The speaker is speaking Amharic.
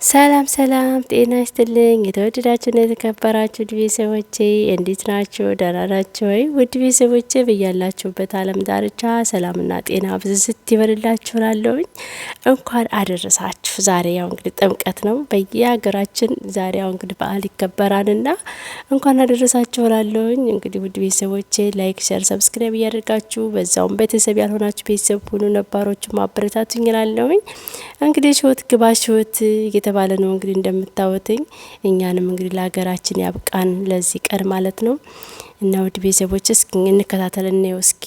ሰላም ሰላም፣ ጤና ይስጥልኝ የተወደዳችሁና የተከበራችሁ ውድ ቤተሰቦቼ እንዴት ናችሁ? ደህና ናችሁ ወይ? ውድ ቤተሰቦቼ በያላችሁበት ዓለም ዳርቻ ሰላምና ጤና ብዝዝት ይበልላችሁ እላለሁኝ። እንኳን አደረሳችሁ። ዛሬ ያው እንግዲህ ጥምቀት ነው በየሀገራችን ዛሬ ያው እንግዲህ በዓል ይከበራልና እንኳን አደረሳችሁ እላለሁኝ። እንግዲህ ውድ ቤተሰቦቼ like፣ share፣ subscribe እያደርጋችሁ በዛውም ቤተሰብ ያልሆናችሁ ቤተሰብ ሁኑ፣ ነባሮቹ ማበረታቱኝ እላለሁኝ። እንግዲህ ሽወት ግባ ሽወት እየተባለ ነው እንግዲህ እንደምታወትኝ እኛንም እንግዲህ ለሀገራችን ያብቃን ለዚህ ቀን ማለት ነው። እና ውድ ቤተሰቦች እስኪ እንከታተል እንየው እስኪ።